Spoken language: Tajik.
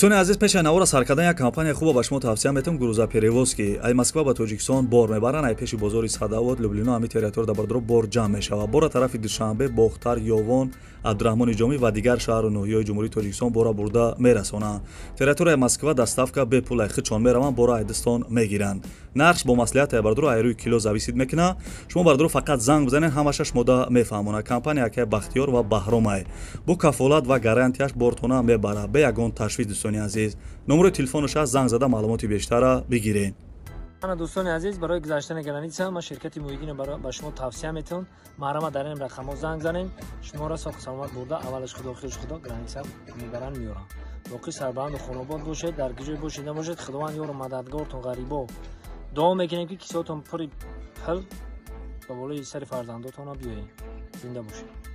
Дӯстони азиз, пеши навора сар кардан як компания хуба ба шумо тавсия метавам: «Грузоперевозки». Ай Москва ба Тоҷикистон бор мебаранд. Ай пеши бозори Садовод, Люблино, ҳами территория да, бардоро, бор ҷамъ мешавад. Бора тарафи Душанбе, Бохтар, Ёвон, Абдураҳмони Ҷомӣ ва дигар шаҳру ноҳияҳои Ҷумҳурии Тоҷикистон бора бурда мерасонанд. Территорияи Москва доставка бепул, ай худшон мераванд, бора айдистон мегиранд. Нархш бо маслиҳат, ай бардоро, ай рӯи кило зависит мекунад. Шумо, бардоро, фақат занг бизанед, ҳамаша шумода мефаҳмонад. Компания акай Бахтиёр ва Баҳромай бо кафолат ва гарантияш бортона мебарад, бе ягон ташвиш. Дӯстони азиз, номерои телефонаш аст, занг зада маълумоти бештара бигиред. Ана, дӯстони азиз, барои гузаштани граница ман ширкати Муҳиддино ба шумо тавсия метавон. Маҳрама, дар ин рақамҳо занг занем, шуморо соҳу саломат бурда, аввалаш Худо, охираш Худо, граница мебаранд, меёранд. Боқӣ сарбаланду хонобод бошед, дар куҷое бошед набошед, Худованд ёру мададгортон. Ғарибо дуо мекунем, ки кисотон пури пул ба болои сари фарзандотона биёед. Зинда бошед.